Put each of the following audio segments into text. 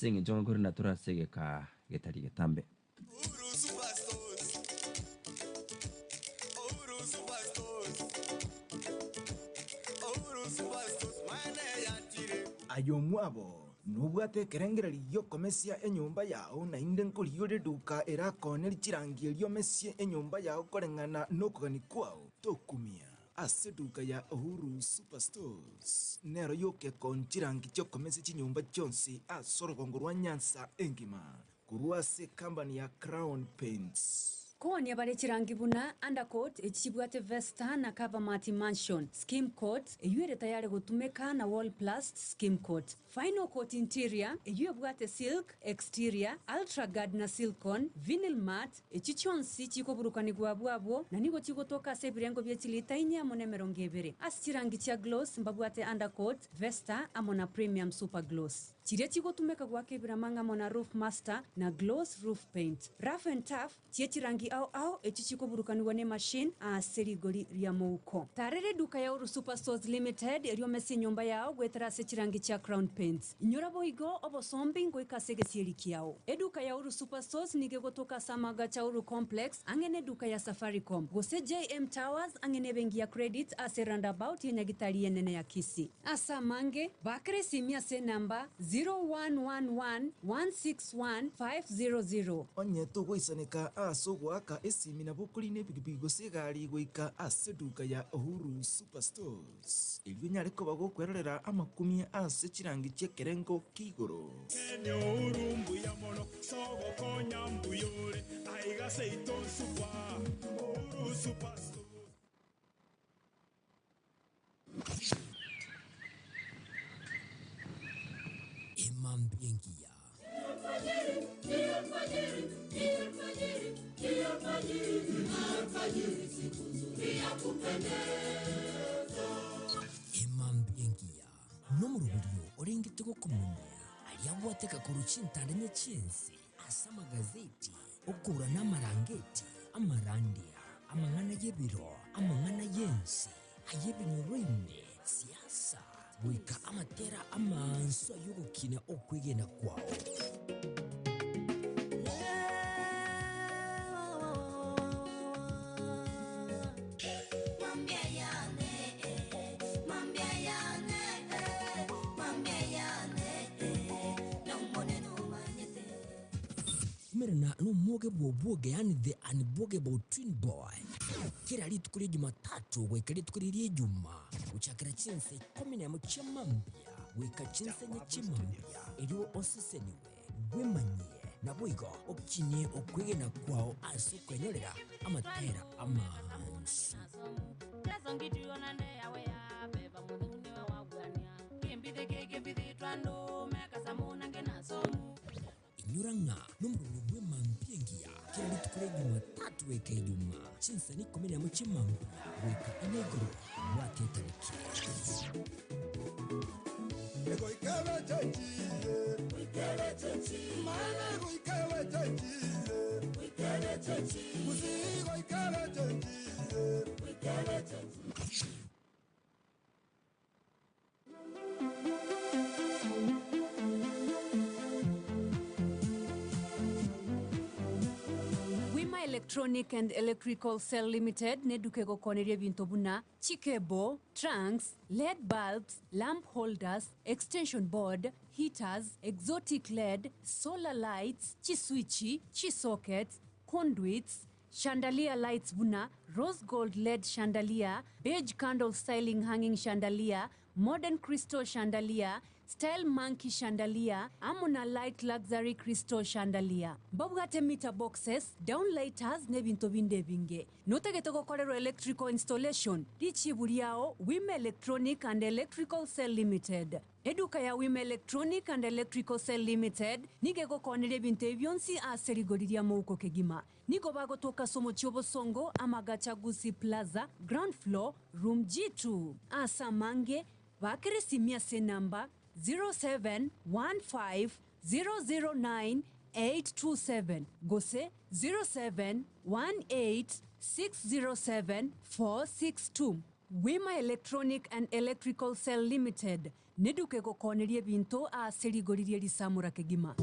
Ase engencho ng'a korende tore ase egeka getari getambe. Aye omwabo, nobwate ekerengererio gi'okomesia enyomba yao, naende nkorigia eduka erakooneri chirangi erio omesie enyomba yao koreng'ana nokogania kwao, tokumia. Ase eduka ya Uhuru Superstores nero yoka ekoon chirangi chi'okomesia chinyomba chionsi ase orogongo rwa Nyanza engima korwa ase ekambani ya Crown Paints. Koonia bare chirangi buna undercoat echi chibwate Vesta na Covermat Emulsion, Skim coat, eyio ere tayare gotumeka na Wallplast Skim coat, Final coat interior, eyio ebwate silk, exterior, Ultra guard na silkon, vinyl mat, Echi chionsi chikoburukanigwa abwo abwo, na nigo chigotoka ase ebirengo bie chilita inye amo nemerongo ebere. Ase chirangi chia gloss mbabwate undercoat, vesta, amo na premium super gloss. Chiria chigotumeka goaka ebiramang'a amo na roof master na gloss roof paint. Rough and tough chie chirangi ao ao echio chikoburukanigwa ne machine ase rigori ria mouko. Tarera eduka ya Uru Super Stores Limited erio omesie enyomba yao goetera ase chirangi chia Crown Paints. Inyora boigo obosombi ngoika ase egesieri kiao. Eduka ya Uru Superstores nigo egotoka ase amaagacho a Uru Complex ang'e neduka ya Safaricom, gose JM Towers ang'e nebenki ya Credit ase roundabout ye nyagitari enene ya Kisii. Ase amange, baakera esimi ase enamba 0111 161 500. Onye togoisaneka ase ogoaka esimi nabo okorina epikipiki gose egari goika ase eduka ya Uhuru Superstores. Erio onyare koba gokwerorera amakumia ase chirangi chi'ekerengo kia igoro. Emambia engiya. Emambia engiya nomoroberio orengete gokomanyia aria abwateka korwa chintandanya chi'ense ase amagazeti, okourana amarangeti, amarandia, amang'ana y'ebiro, amang'ana y'ense, ay'ebinyoro ime, siasa, goika amatera amaansu ay'ogokina okwegena kwao. Kumerana nomwoge bw'obwoge yaani the unbwogable twin boy. Kera rituko ria Jumatatu goika rituko riria Ijuma, gochakera chinsa ikomi nemo chia mambia goika chinsa inye chia mambia, erio oseseniwe, bwemanyie, naboigo okinie okwegena kwao ase okwenyorera amatera amansu. Inyora ng'a nomorwani bw'emambia engiya kera rituko ria Jumatatu goika Ijumaa, chinsani ikomi nemo chi'emambia goika ine igoro, bwata etariki. Wima Electronic and Electrical Cell Limited neduka egokoneria ebinto buna chicable, trunks, led bulbs, lamp holders, extension board, heaters, exotic led, solar lights, chiswichi, chisockets, conduits, Chandelier lights buna rose gold led chandelier, beige candle styling hanging chandelier, modern crystal chandelier, style monkey chandelier, amo na light luxury crystal chandelier. Mbabwate meter boxes, down lighters na ebinto binde ebinge. Notagete gokorerwa electrical installation? Richibu riao, Wima Electronic and Electrical Cell Limited. Eduka ya Wima Electronic and Electrical Cell Limited nigo egokooneria ebinto ebi bionsi ase rigori ri'amouko kegima. Nigo bagotoka ase omochie obosongo, amagacho a Gusii Plaza, ground floor, room G2. Ase amange, baakera esimi ase enamba 0715009827 gose 0718607462. Wima Electronic and Electrical Cell Limited. Neduka egokooneria ebinto ase rigori rie risamora kegima.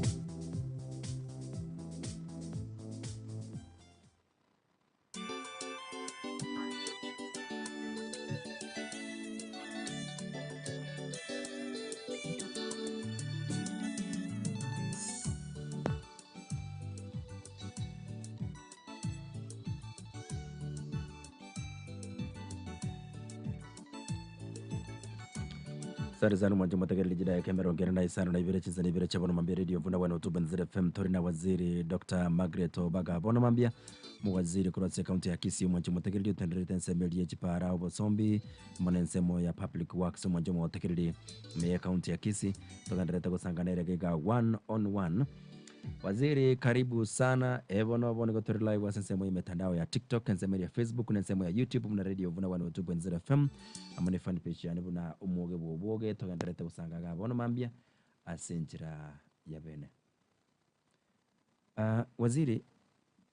Sare sana mwancho motegereri chidakika emerongo ene na isano na ibere chinsa na ibere chia bono mambia radio buna bwana hotuba nzere fm tori na waziri Dr. Margaret Obaga bono mambia Mowaziri korwa ase ekaunti ya Kisii omwancho omotegereri otendererete ensemo eria ye chipara, obosombi, amo na ensemo ya Public Works omwancho omotegereri ime ye ekaunti ya Kisii togendererete gosangana ere iga one on one. Waziri karibu sana eh bono obo nigo tore live ase ensemo ye emetandao ya TikTok, ensemo eria ya Facebook na ensemo ya YouTube buna Radio buna 102.0 FM amo ne fan page yane buna omwoge bwa obwoge togendererete gosanga iga bono mambia ase enchera ya bene. Waziri,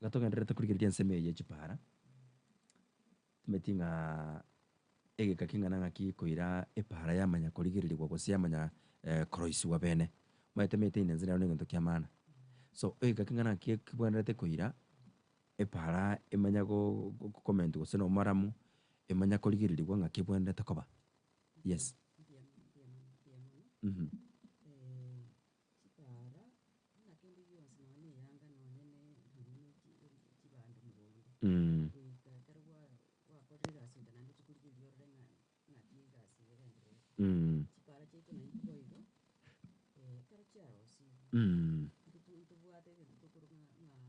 iga togendererete korigereria ensemo eye ye chipara, timanyeti ng'a egeka king'ana ng'aki koira epara yamanya korigererigwa gose yamanya koroisiwa bene. Omanyete maintenance nero na egento kia maana. So egeka king'ana ng'aki kebwenerete koira epara emanya go comment gose na omaramu, emanya korigererigwa ng'aki ebwenerete koba. Yes. Chipara, buna kende gionsi nonya na eyanga nonya ne nonya ne chibando mogondo. Goika ekero gwakorire egasi goika naende ochie korigereria orore ng'a ng'aki egasi eye egendererete. Chipara chiaito naintwe boigo, ekero chiarosiwe, intwe ntobwate egento tokorwa ng'a ng'a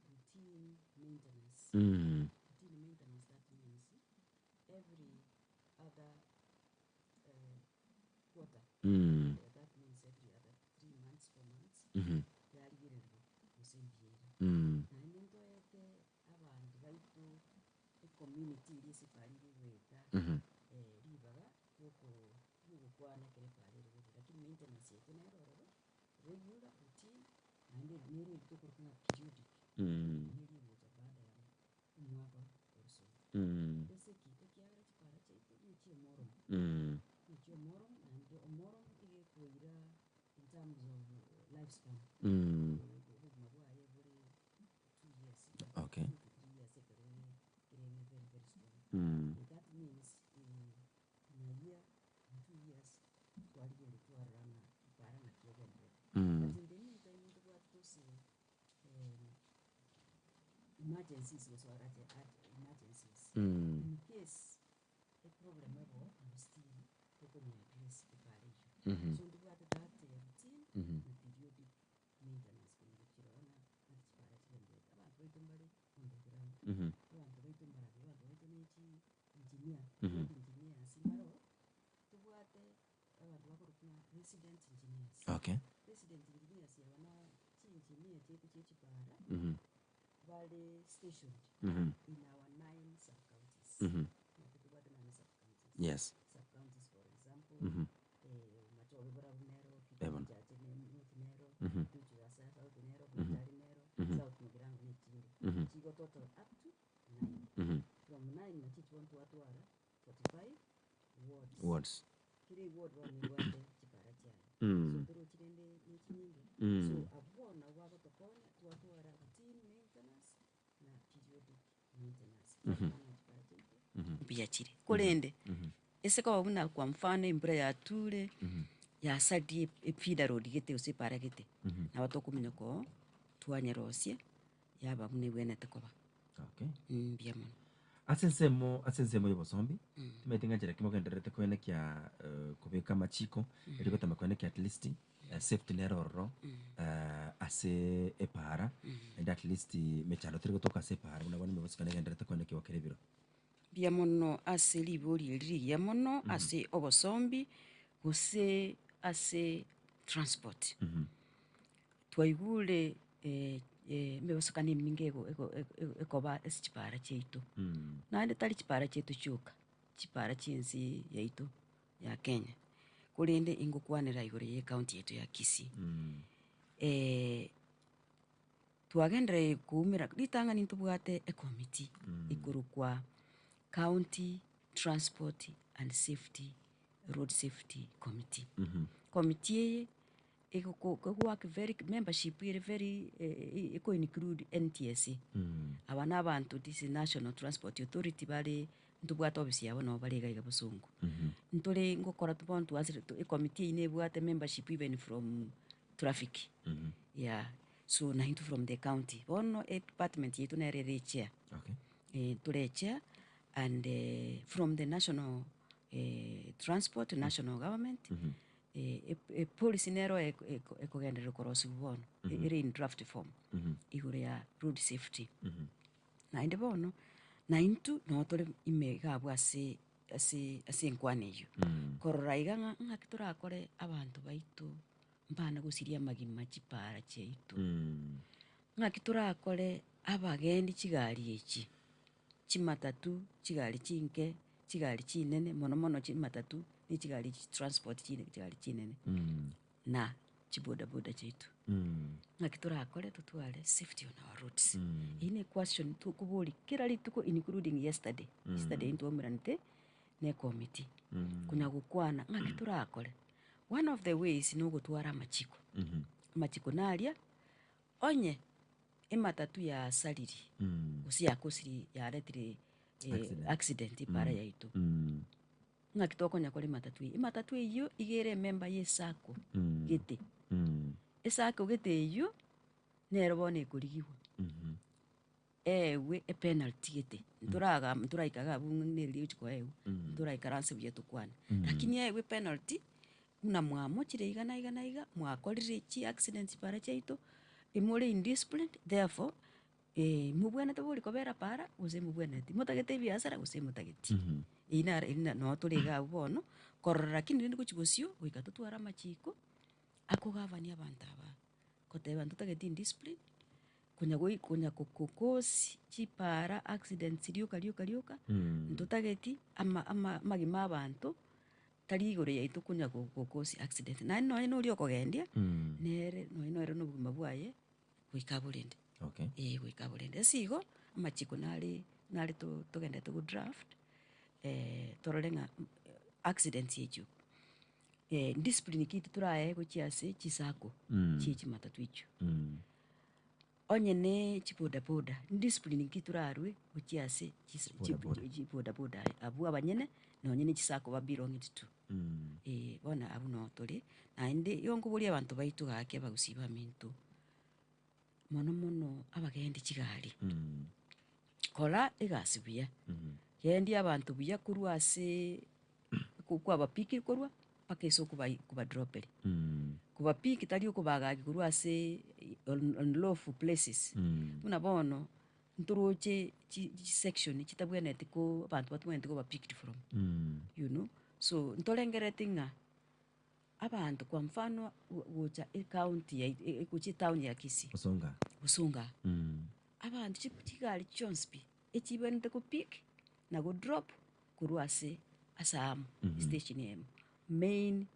routine maintenance. Routine maintenance that means every other quarter, that means every other 3 months, 4 months, yarigererigwa gose mbuya ere. Naende ntoete abanto baito ecommunity eria ase epara ere egoeta ribaga riogokwana ekero epara ere bobe, lakini maintenance yaito nere ororo, regular, routine, naende nere eri tokoroka ng'a periodic, neri egocha baada ya omwaka or so. Ase ki? Ekiagera chipara chiaito nigo chi'omoromo, nigo chi'omoromo naende omoromo iga ekoira in terms of life span, obogima bwaye bore 2 years, 2 to 3 years ekero ere ekero ere very very strong. That means in a year, in 2 years, twarigereria twarora ng'a epara ng'aki egendererete. But in the meantime ntobwate gose emergencies gose emergencies in case eproblem ebo nabo still tokonya address epara eywo. So ntobwate that routine na periodic maintenance konya gochirora ng'a naki chipara chigendererete. Abanto baito mbare on the ground, abanto baito mbarabi, abanto baito ne chi engineer, road engineers mbaroo, tobwate abanto bakorokwa ng'a resident engineers. Resident engineers aba na chi engineer chiaito chia chipara bare stationed in our nine sub counties. Naki tobwate nine sub counties. Sub counties for example, Machoge Borabu nero, Ebono. Kitutu Chache North nero, Kitutu ya South nero, Bonchari nero, South Mugirango na echinde. Chigo total up to nine. From nine nachi bono twatwara 45 wards. Wards. Kera eward bono ebwate chipara chiaye. So torochi rende ne chinyinge. So abwo bono nabo bagotokonya twatwara routine maintenance na periodic maintenance. Twatwara ng'a chipara chiaito Mbuya chire. Korende, ase koba buna kwa mfano embura yature, yasaria efeeder road gete gose epara gete, nabo tokomanya koo twanyerosia, yaba buna ebwenerete koba. Okay. Mbuya mono. Ase ensemo ase ensemo y'obosombi, timanyeti ng'a nchera ki mogendererete koenekia kobeka amachiko, erio gotema koenekia at least safety nere ororo ase epaara, naende at least mechando teri gotoka ase epaara buna bono emebasukano egendererete koenekiwa kera ebiro. Mbuya mono ase ribori eri rigiya mono ase obosombi gose ase transport. Twaigure emebasukano eminge ekoba ase chipara chiaito, naende tari chipara chiaito chioka, chipara chi'ense yaito ya Kenya, korende ingokwanera igoro ya ecounty yaito ya Kisii. Twagendererire koumera, ritang'ani ntobwate ecommittee ekorokwa county transport and safety. Road Safety Committee. Committee eye egoko egowork very membership ere very eko include NTSA. Aba na abanto this is National Transport Authority bare ntobwate ofisi yabo nabo bare iga iga bosongo. Ntore ngokora bono twansire ecommittee eywo nebwate membership even from traffic, yeah. So naintwe from the county, bono edepartment yaito nere ere echair, tore echair and from the national transport, national government, epolicy nero ekogenderera korosiwa bono, ere in draft form, igoro ya road safety. Naende bono, naintwe noo tore ime iga abwo ase ase ase enkwana eywo, korora iga ng'a ng'aki torakore abanto baito mbana gosiria amagima chipara chiaito. Ng'aki torakore abagendi chigari echi, chimatatu, chigari chinke, chigari chinene, mono mono chimatatu ne chigari echi chitransport chine chigari chinene, na chibodaboda chiaito. Ng'aki torakore totware safety on our roads. Eyio ne equestion tokoboria kera rituko including yesterday, yesterday ntwaumeranete na ecommittee, konya gokwana ng'aki torakore. One of the ways nogotwara amachiko, amachiko naria, onye ematatu yasariri, gose yakosiri yaretire Accident. accident epara yaito, ng'aki tokonya kore ematatu eyio? Ematatu eyio iga ere emember ya esacco gete, esacco gete eyio, nero bono ekorigiwa. Eegwe epenalty gete, ntoraga ntoraika iga abwo ng'a neri rigochi koegwa, ntoraikaranse buya tokwane. Lakini eegwe epenalty, buna mwamochire iga na iga na iga, mwakorire chiaccident chipara chiaito, imore indisciplined, therefore mobwenerete bori kobera para gose mobwenereti, motagete ebiasara gose motageti. Eyio naro eri noo tore iga abwo bono, korora lakini rende gochia bosio, goika totware amachiko, akogovern abanto aba. Goteba ntotageti indiscipline, konya goi konya kokosi chipara accidents rioka rioka rioka, ntotageti ama ama amagima abanto, tari igoro yaito konya go gokosi accident. Naende nonye na oria okogendia, nere nonye nere na obogima bwaye, goika aborende. Okay. Eh goika aborende. Ase igo, amachiko nare nare to togenderete go draft, torore ng'a accidents echio. Discipline ki toraye gochia ase chisacco chie chimatatu echio. Onye ne chibodaboda, discipline ki torarwe gochia ase chibodaboda abwo abanyene nonye ne chisacco ba belonged to. Eh bono abwo noo tore, naende igo nkoboria abanto baito gaki abagusii baminto, mono mono abagendi chigari, kora egasi buya, gendia abanto buya korwa aseee. Kwabapikire korwa mpaka ase okobadroperi. Kobapiki tari okobagakia korwa ase unlawful places. Buna bono ntoroche chisection chitabwenereti ko abanto batabwenereti koba picked from, you know. So ntorengerereti ng'a abanto kwa mfano gocha ecounty yaito gocha etown ya Kisii, Bosonga. Bosonga aa, abanto chigari chionsi pi echibwenerete ko pick na go drop korwa ase ase amo station eyemo main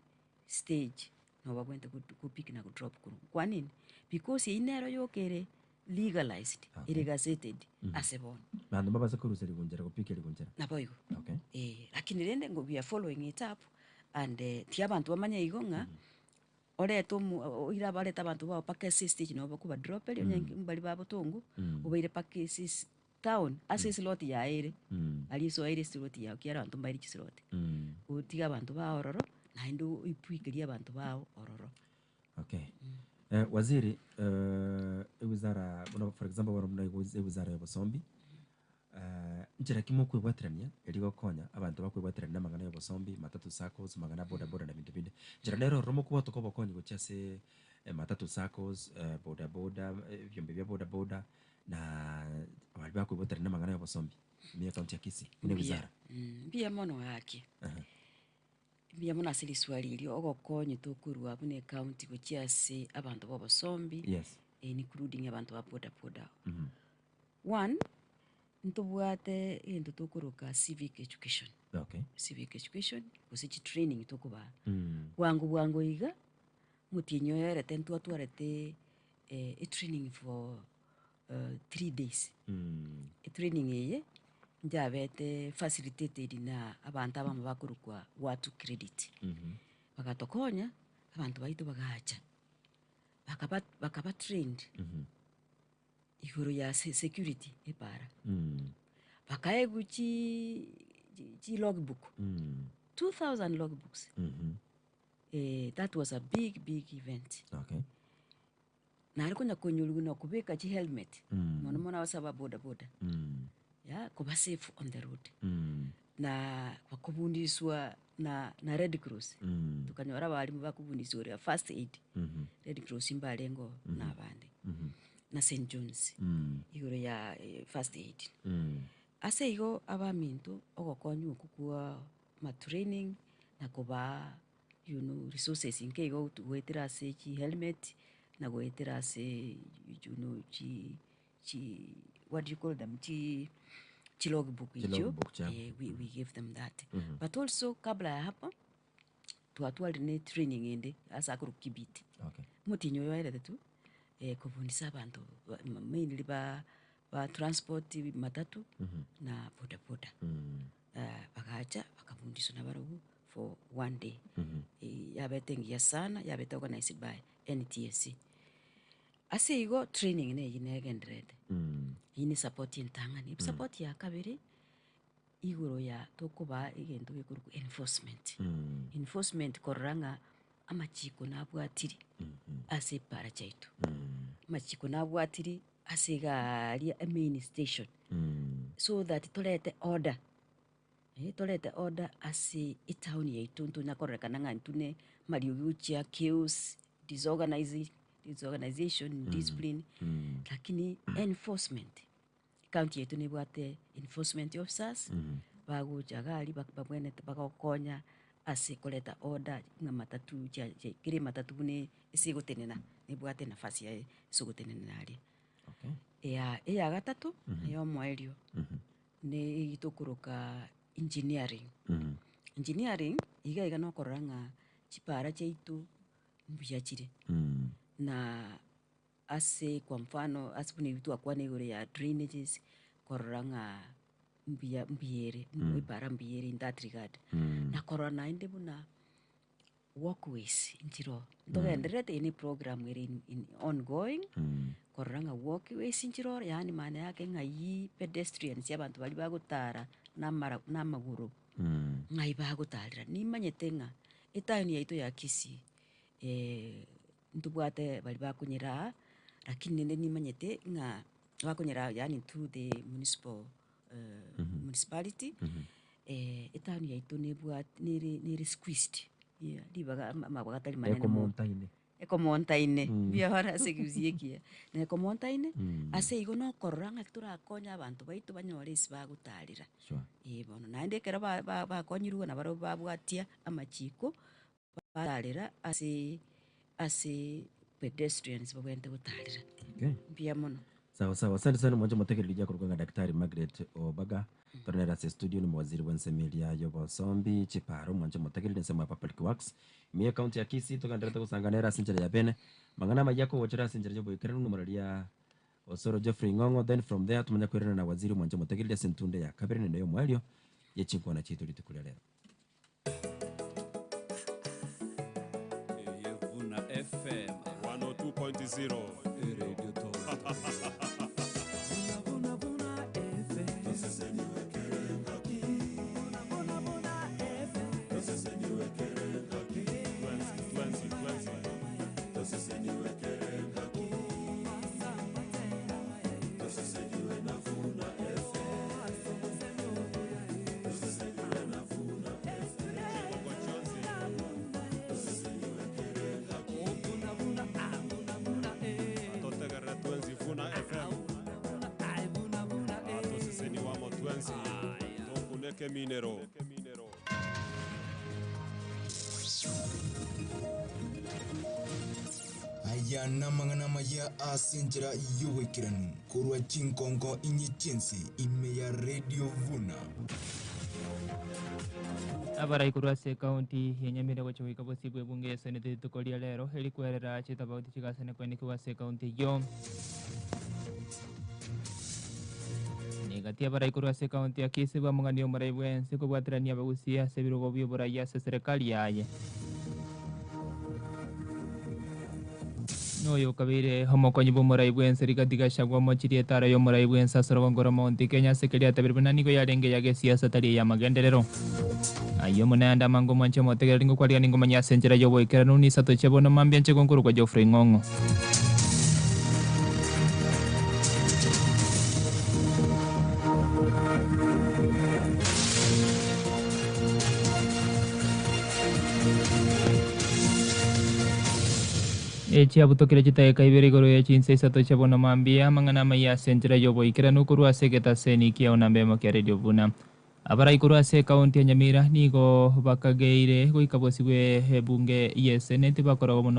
stage nabo babwenerete go pick na go drop korwa. Kwa nini? Because eywo nero yoka ere legalized, ere gazetted ase bono. Abanto mbabase korusia rigunchara gopikia rigunchara. Naboigo. Okay. Eh, lakini rende ngo we are following it up and tiga abanto bamanye igo ng'a orete omo oire abarete abanto bao mpaka ase estage nabo bakobadroperia onye mbari ba botongo, obaire mpaka ase esi town ase eslot yaye ere, aria ase oeire eslot yao ekiagera abanto mbaire chislot, otige abanto bao ororo naende oipwikerie abanto bao ororo. Okay. Waziri, ewizara buna for example bono buna ewizara ya obosombi, nchera ki mokwebwaterania erio gokonya abanto bakwebwaterania na amang'ana ya obosombi, matatu saccos, amang'ana ya bodaboda na ebinto binde. Nchera nere ororo mokobwatoka obokonyi gochia ase matatu saccos, bodaboda, ebiombe bia bodaboda. Na baria bakoiboterania namang'ana y'obosombi ime y'ecounty ya Kisii buna Mbuya, ewizara. mbuya mono gaki, mbuya mono ase riswali erio, ogokonya tokorwa buna ecounty gochia ase abanto ba obosombi, Yes. including abanto ba boda boda. One, ntobwate egento tokoroka civic education, Okay. civic education gose chitraining tokobaa. Bwango bwango iga, omotienyi oyoerete ntwatwarete etraining for 3 days. Etraining eye. Njabete facilitated na abanto abamo bakorokwa Watu Credit. Bagatokonya, abanto baito bagacha, bakaba bakaba trained igoro ya se security epara. Bakaegwa chi chi logbook, 2000 logbooks. That was a big big event. Okay. Nare konya koinyoriwa na kobeka chihelmet, mono mono ase aba boda boda, yeah, koba safe on the road. Na bakobundiswa na na Red Cross, tokanyora abalimu bakobundiswa oria first aid, Red Cross mbarenge oo na abande, na St Johns, igoro ya first aid. Ase igo abaminto ogokonywa okwo kwa matraining na kobaa you know resources nke igo goetera ase chihelmet na goetera ase you know chi chi what do you call them chi chilogbook echio Chilogbook chiabo. eh, we, we give them that but also kabla ya hapo twatwarire ne training ende ase akorokwa kibiti Okay. omotienyi oyo oerete tu kobundisa abanto ba- mainly ba ba transport matatu na boda boda bagacha bakabundiswa nabarobwo for one day. Yabete engiya sana, yabete organised by NTSA. Ase igo training neyio negendererete, eyio ne support entang'ani. Support ya kabere, igoro ya tokobaa egento gekorokwa enforcement. Enforcement korora ng'a amachiko nabwatiri ase epara chiaito, amachiko nabwatiri ase iga aria emain station, so that torete order. Torete order ase etown yaito ntonya kororekana ng'a intwe ne amariogi gochia chaos, disorganizing disorganization, indiscipline, lakini enforcement, ecounty yaito nebwate enforcement officers, bagocha iga aria bak- babwenerete bagokonya ase koreta order ng'a matatu chia chia kera ematatu buna ase egotenena, nebwate enafasi yaye ase ogotenenera aria. Okay. Eya eya gatato, eyomoerio. Ne tokoroka engineering. Engineering, iga iga nokorora ng'a chipara chiaito mbuya chire, na ase kwa mfano ase buna ebio twakwana igoro ya drainages, korora ng'a mbuya mbuya ere, epara mbuya ere in that regard. Na korora naende buna walkways nchire oo, ntogendererete eye ne program ere in in ongoing, korora ng'a walkways nchire oro yaani maana yake ng'ai pedestrians abanto baria bagotara na amara na amagoro, ng'ai bagotarera. Nimanyete ng'a etown yaito ya Kisii ntobwate baria bakonyera aa, lakini rende nimanyete ng'a bakonyera yaani through the municipal municipality, etown yaito nebwate nere nere squeezed, yeah ribaga ama amabaga atari manene mono. Ekomontaine. Ekomontaine, mbuya bono ase ekegusii ekiya, na ekomontaine, ase igo nokorora ng'aki torakonye abanto baito banyore ase bagotarera. Sure. Eh bono, naende ekero ba- ba- bakonyirwe nabarobwo babwatia amachiko, batarera ase ase pedestrians babwenerete gotarera. Okay. Mbuya mono. Sawa sawa, asante sana mwanche motegereri riakorokwa ng'a Daktari Margaret Obaga, tore nere ase estudio ni mowaziri bw'ensemo eria y'obosombi chiparo mwanche motegereri ensemo ya Public Works ime ye county ya Kisii togenderete gosanga nere ase enchera ya bene mang'ana amaya akogochera ase enchera y'oboikeranu nomoro ria Osoro Geoffrey Ng'ong'o then from there tomanye koirana na waziri mwanche motegereri ase entunde ya kabere nende y'omoerio ye chinkwana chiaito rituko ria rero. Eye Vuna FM 102.0 eredio togotogia. Twenzi, twenzi, twenzi. Chigogo chionsi. Atotegerere twenzi Vuna FM. Atoseseni wamo twenzi. Tokuneke minero. Aya namang'ana amaya ase enchera y'oboikeranu korwa chinkonko inye chi'ense ime ya Radio Vuna. Abarai korwa ase ekaunti ya Nyamira gochia goika bosio bw'ebunge ya Senate rituko ria rero erikwerera chitabauti chigasanekwa enekiwa ase ekaunti eyio. Egati abarai korwa ase ekaunti ya Kisii bamong'ania omorai bwensi kobwaterania abagusia ase ebirogo bia oborai ase eserekari yaye. Noyo okabeire omokonyi bw'omorai bwense Rigathi Gachagua omochirie etara y'omorai bwense ase orogongo rwa Mount Kenya ase keria atebirie buna nigo yarenge eya gesiasa tari ey'amagenderero. Ayio omonene amange omwanche omotegereri ngokwarigania ngomanye ase enchera y'oboikeranu nisato chia bono mambia inche gonkorokwa Geoffrey Ng'ong'o. Echiabutokire chidageka ibere igoro ye chinsa isato chia bono mambia, amang'ana amaya ase enchera y'oboikeranu korwa ase egetaseni kiao namba emo kia Radio Buna. Abarai korwa ase ekaunti ya Nyamira nigo bakageire goika bosibwe ebunge y'eseneti bakoragwa mono.